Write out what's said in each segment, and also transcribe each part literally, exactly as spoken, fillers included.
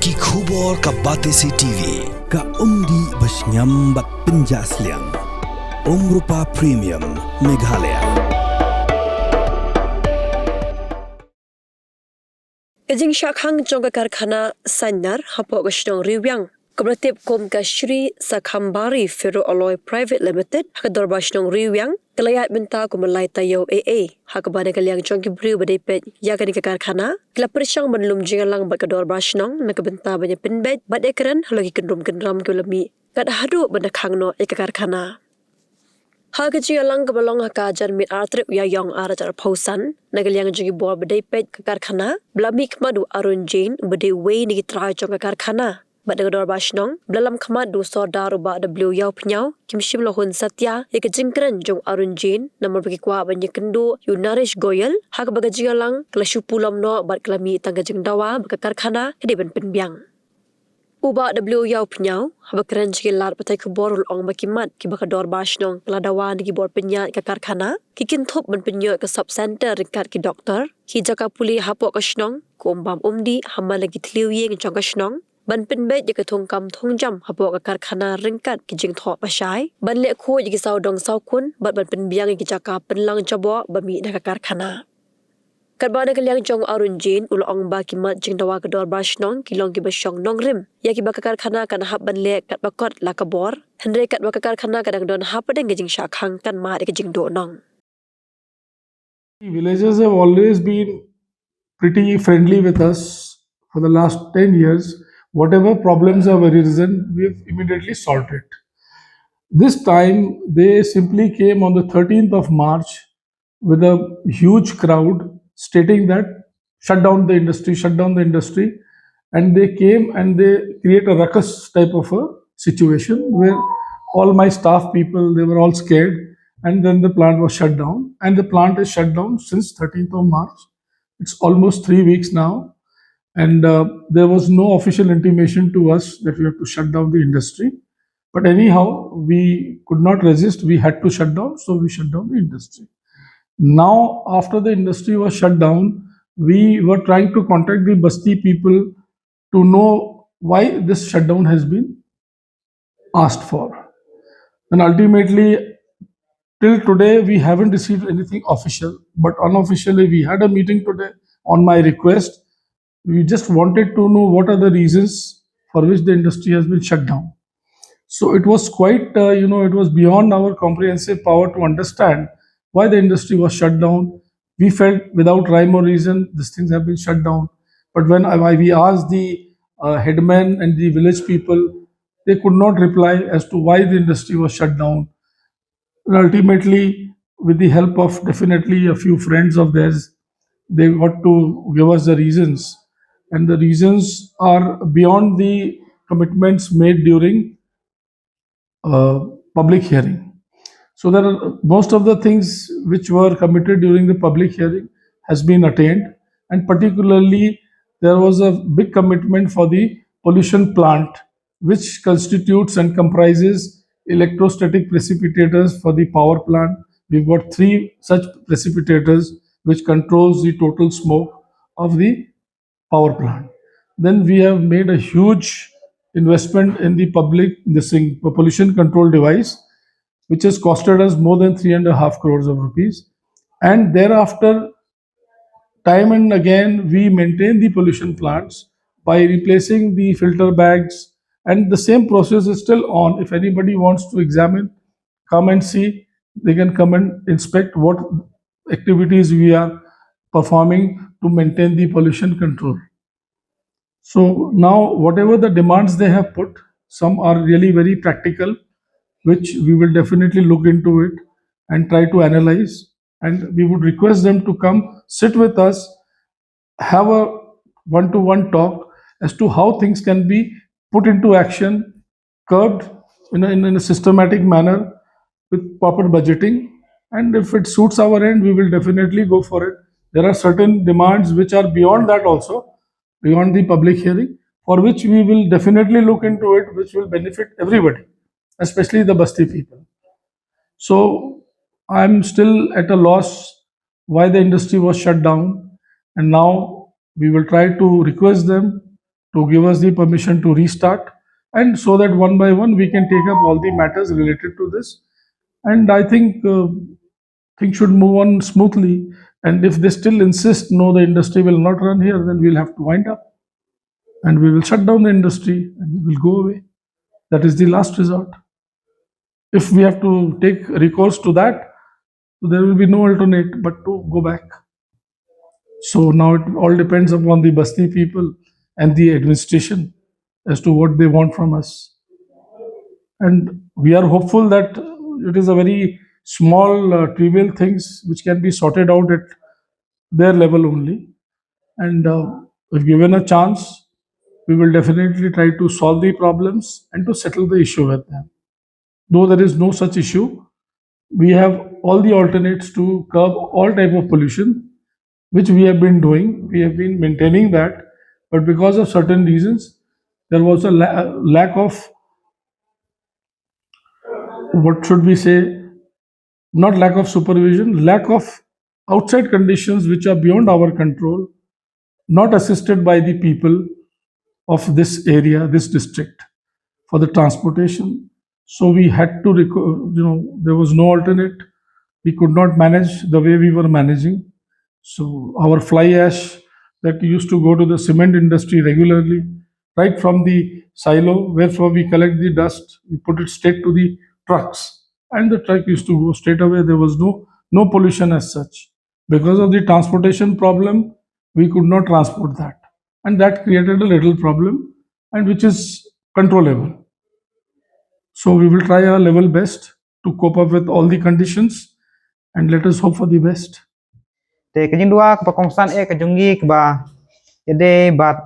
Ki khubor ka Batesi T V, ka umdih bashngiam bad pynjah sliang. Umrupa Premium, Meghalaya. Ka jingshah khang jong ka karkhana Sainar hapoh ka shnong Riwiang, kaba la tip kum ka Sri Sakhambari Ferro Alloy Private Limited, ha ka Dorbar Shnong Riwiang, ka la ïaid mynta kum u lai taïew ei ei, ha kaba na ka liang jong ki briew ba dei peit ïa kane ka karkhana ki la pyrshang ban lum jingïalang bad ka Dorbar Shnong na ka bynta ban ïa pynbeit bad ïa kren halor ki kyndrum kyndram kiba la mih, kat haduh ban da khang noh ïa ka karkhana. Ha ka jingïalang kaba long ha ka janmiet ar tarik u Ïaïong ar hajar arphew san, na ka liang jong ki bor ba dei peit ka karkhana, ba la mih khmat da u Arun Jain, ba dei uwei na ki trai jong ka karkhana, bad na ka Dorbar Shnong ba la lam khmat da u Sordar u Bah W Ïawphniaw, kim shym la hun satia ïa ka jingkren jong u Arun Jain, namar ba ki kwah ban ïakynduh ïa u Naresh Goyal, ha kaba ka jingïalang ka la shu pulom noh bad ka la mih tang ka jingdawa ba ka karkhana ka dei ban pynbiang. U Bah W Ïawphniaw, haba kren sha ki lad pathai khubor, u la ong ba ki mat kiba ka Dorbar Shnong ka la dawa na ki bor pynïaid ka karkhana, ki kynthup ban pynïoh ka sub center ryngkat ki doktor, ki jaka pule hapoh ka shnong, ka um bam um dih ha man la ki thliew ïing jong ka shnong, ban pynbeit ïa ka thungkam thungjam hapoh ka karkhana ryngkat ki jingthoh pashai, ban leh khuid ïa ki sawdong sawkun, bad ban pynbiang ïa ki jaka pynlang jaboh ba mih na ka karkhana. Katba na ka liang jong u Arun Jain, u la ong ba ki mat jingdawa ka Dorbar Shnong ki long kiba shong nongrim ïa kiba ka karkhana kan hap ban leh katba kot la ka bor, hynrei katba ka karkhana ka dang don hapdeng ka jingshah khang kan mad ïa ka jingduhnong. The villagers have always been pretty friendly with us for the last ten years. Whatever problems have arisen, we have immediately solved it. This time, they simply came on the thirteenth of March with a huge crowd stating that, "Shut down the industry, shut down the industry." And they came and they create a ruckus type of a situation where all my staff people, they were all scared, and then the plant was shut down, and the plant is shut down since thirteenth of March. It's almost three weeks now, and uh, there was no official intimation to us that we have to shut down the industry. But anyhow, we could not resist. We had to shut down, so we shut down the industry. Now, after the industry was shut down, we were trying to contact the Basti people to know why this shutdown has been asked for. And ultimately, till today, we haven't received anything official, but unofficially, we had a meeting today on my request. We just wanted to know what are the reasons for which the industry has been shut down. So it was quite, uh, you know, it was beyond our comprehensive power to understand why the industry was shut down. We felt without rhyme or reason, these things have been shut down. But when I, we asked the uh, headman and the village people, they could not reply as to why the industry was shut down. And ultimately, with the help of definitely a few friends of theirs, they got to give us the reasons. And the reasons are beyond the commitments made during uh, public hearing. So there are most of the things which were committed during the public hearing has been attained, and particularly there was a big commitment for the pollution plant, which constitutes and comprises electrostatic precipitators for the power plant. We've got three such precipitators which controls the total smoke of the power plant. Then we have made a huge investment in the public, this thing, pollution control device, which has costed us more than three and a half crores of rupees. And thereafter, time and again, we maintain the pollution plants by replacing the filter bags, and the same process is still on. If anybody wants to examine, come and see, they can come and inspect what activities we are performing to maintain the pollution control. So now, whatever the demands they have put, some are really very practical, which we will definitely look into it and try to analyze. And we would request them to come, sit with us, have a one-to-one talk as to how things can be put into action, curbed in a, in, in a systematic manner with proper budgeting. And if it suits our end, we will definitely go for it. There are certain demands which are beyond that also, beyond the public hearing, for which we will definitely look into it, which will benefit everybody, especially the Basti people. So I'm still at a loss why the industry was shut down, and now we will try to request them to give us the permission to restart, and so that one by one we can take up all the matters related to this. And I think uh, things should move on smoothly. And if they still insist, no, the industry will not run here, then we'll have to wind up. And we will shut down the industry and we will go away. That is the last resort. If we have to take recourse to that, there will be no alternate but to go back. So now it all depends upon the Basti people and the administration as to what they want from us. And we are hopeful that it is a very small, uh, trivial things which can be sorted out at their level only. And uh, if given a chance, we will definitely try to solve the problems and to settle the issue with them. Though there is no such issue, we have all the alternates to curb all type of pollution, which we have been doing. We have been maintaining that, but because of certain reasons, there was a la- lack of, what should we say, not lack of supervision, lack of outside conditions which are beyond our control, not assisted by the people of this area, this district, for the transportation. So we had to, reco- you know, there was no alternate. We could not manage the way we were managing. So our fly ash that used to go to the cement industry regularly, right from the silo where from we collect the dust, we put it straight to the trucks, and the truck used to go straight away. There was no no pollution as such. Because of the transportation problem, we could not transport that, and that created a little problem, and which is controllable. So we will try our level best to cope up with all the conditions, and let us hope for the best. Te ka jingduwai kaba kongsan eh ka jong ngi kaba ïadei bad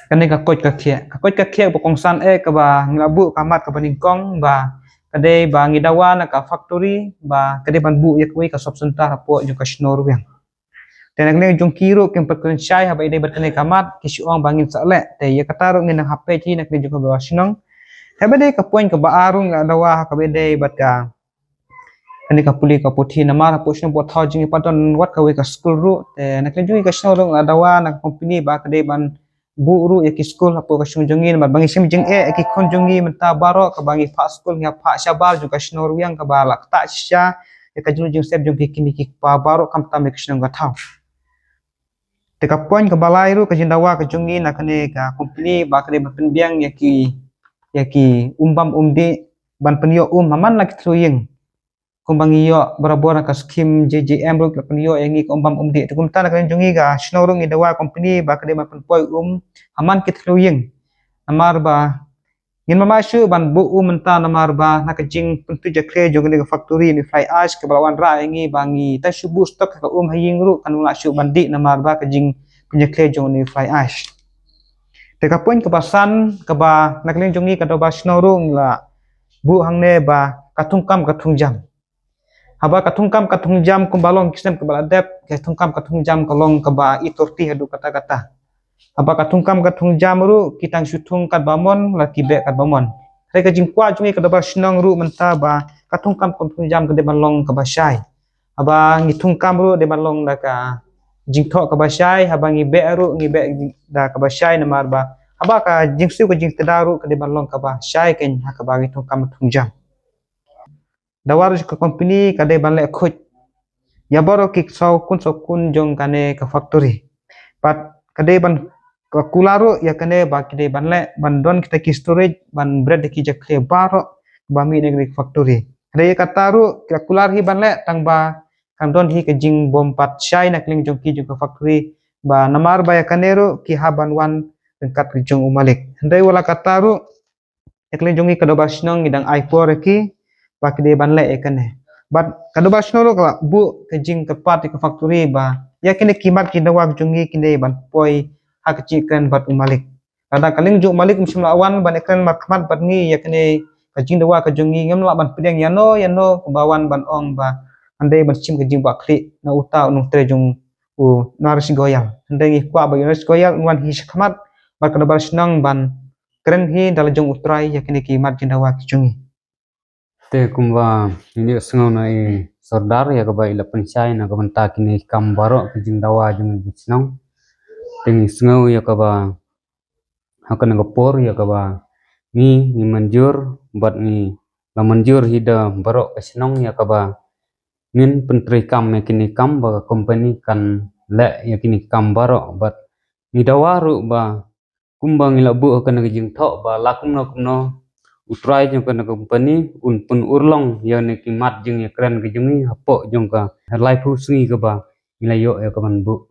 kane ka koit ka khiah. Ka koit ka khiah kaba kongsan eh kaba ngi la buh ka mat kaba nyngkong ba ka dei ba ngi dawa na ka factory ba ka dei ban buh ïa kawei ka sub center hapoh jong ka shnong Rwiang. Te na ka liang jong ki ruh kim pat kren shai haba ïadei bad kane ka mat ki shu ong ba ngin sa leh. Te ïa kata ruh ngin nang hapdeng na ka liang jong ka Dorbar Shnong. Te ba dei ka point kaba ar ruh ngi la dawa ha kaba ïadei bad ka kane ka pule ka puthi namar hapoh shnong Phukthaw jong ngi pat don wat kawei ka skul ruh. Te na ka liang jong ngi ka shnong ruh ngi la dawa na ka company ba ka dei ban buh ruh ïa ki skul hapoh ka shnong jong ngi namar ba ngi shim jingeh ïa ki khun jong ngi mynta baroh kaba ngi phah skul ngi phah shabar jong ka shnong Rwiang kaba la ktah shisha ïa ka jinglut jingsep jong ki kmie ki kpa baroh khamtam ïa ka shnong ka thaw. Te ka point kaba lai ruh ka jingdawa ka jong ngi na kane ka company ba ka dei ban pynbiang ïa ki ïa ki um bam um dih ban pynïoh um ha man la ki thliew ïing. Kumba ngi ïoh barabor na ka skim J J M ruh la pynïoh ïa ngi ka um bam um dih. Te kumta na ka liang jong ngi ka shnong ruh ngi dawa company ba ka dei ban pynpoi um ha man ki thliew ïing. Namar ba ngin mama shu ban buh um mynta namar ba na ka jingpyntu jakhlia jong kane ka factory ne fly ash kaba la wanrah ïa ngi ba ngi ta shu buh stock ka um ha ïing ruh kan lah shu ban dih namar ba ka jingpynjakhlia jong ne fly ash. Te ka point kaba san kaba na ka liang jong ngi ka Dorbar Shnong ruh ngi la buh hangne ba ka thungkam ka thungjam. Haba ka thungkam ka thungjam kumba long ki snem kaba la dep ka thungkam ka thungjam ka long kaba i torti haduh katta katta. Haba ka thungkam ka thungjam ruh ki tang shu thung katba mon la ki beh katba mon. Hynrei ka jingkwah jong ngi ka Dorbar Shnong ruh mynta ba ka thungkam ka thungjam ka dei ban long kaba shai. Haba ngi thungkam ruh dei ban long da ka jingthoh kaba shai, haba ngi beh ruh ngi beh da kaba shai namar ba haba ka jingsiew ka jingtda ruh ka dei ban long kaba shai kein ha kaba ngi thungkam thungjam. Dawa ruh ka company ka dei ban leh khuid ïa baroh ki saw kun saw kun jong kane ka factory. Pat ka dei ban ka kular ruh ïa kane ba ki dei ban leh ban don kita ki storage ban bret da ki jakhlia baroh ba mih na kane ka factory. Hynrei ïa kata ruh ka kular hi ban leh tang ba kan don hi ka jingbym pat shai na ka liang jong ki jong ka factory ba namar ba ïa kane ruh ki hap ban wan ryngkat ka jong u malik. Hynrei wat la kata ruh na ka liang jong ngi ka Dorbar Shnong ngi dang ai por ïa ki ba ki dei ban leh ïa kane. Bad ka Dorbar Shnong ruh ka la buh ka jingkyrpad ïa ka factory ba ïa kine ki mat ki dawa ka jong ngi ki dei ban poi ha ka jingkren bad u malik. Lada ka liang jong u malik um shym la wan ban ïakren markhmat bad ngi ïa kane ka jingdawa ka jong ngi ngim lah ban pdiang ïano ïano kaba wan ban ong ba kan dei ban shim ka jingbakla na uta u nongtrei jong u Naresh Goyal. Hynrei ngi kwah ba u Naresh Goyal un wan hi shakhmat bad ka Dorbar Shnong ban kren hi da la jong u trai ïa kine ki mat jingdawa ki jong ngi. Te kumba ngi ïohsngew na i Sordar ïa kaba i la pynshai na ka bynta kine ki kam baroh ki jingdawa jong ngi ki shnong. te ngi sngew ïa kaba ha kane ka por ïa kaba ngi ngi mynjur bad ngi la mynjur hi da baroh ka shnong ïa kaba ngin pyntreikam ïa kine ki kam ba ka company kan leh ïa kine ki kam baroh bad ngi dawa ruh ba kumba ngi la buh ha kane ka jingthoh ba la kumno kumno u trai jong kane ka company un pynurlong ïa kine ki mat jingïakren ka jong ngi hapoh jong ka laiphew sngi kaba ngi la ïoh ïa kaban buh